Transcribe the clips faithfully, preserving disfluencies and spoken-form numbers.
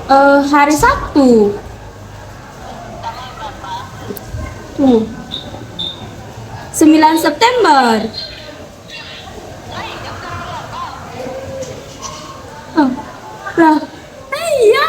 Eh, hari Sabtu. Hmm. sembilan September. Oh, lah. Eh, iya.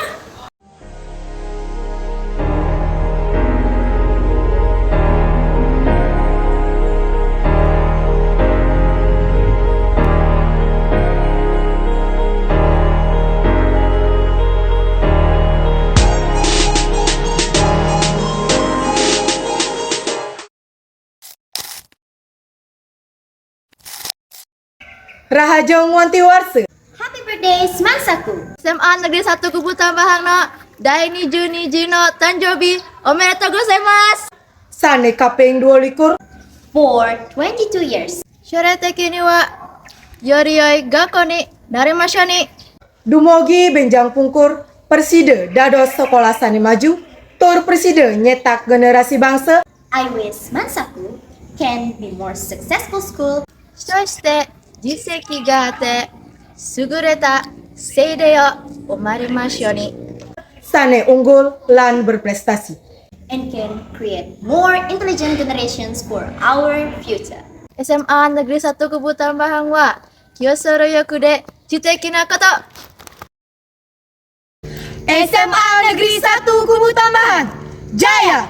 Rahajeng wanti warsa. Happy birthday, Semansaku. S M A Negeri Satu Kubu Tambahang no, daini Juni Jino, tanjobi, omedetou gozaimasu. Sane kaping dua likur. For twenty-two years. Shorete kini wa, yorioi gakoni, narimashoni. Dumogi benjang pungkur, presida dados sekolah sane maju, tur presida nyetak generasi bangsa. I wish Mansaku can be more successful school. Soshite, jiseki ga atte, sugureta seidei o omarimashoni. Sane unggul lan berprestasi. And can create more intelligent generations for our future. S M A Negeri Satu Kubu Tambahang wa, kiosoro yokude, jiteki nakoto. S M A Negeri Satu Kubu Tambahan, jaya!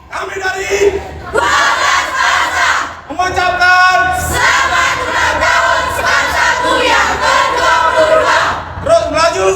Kami dari mengucapkan selamat ulang tahun Semansaku yang kedua puluh dua. Terus melaju.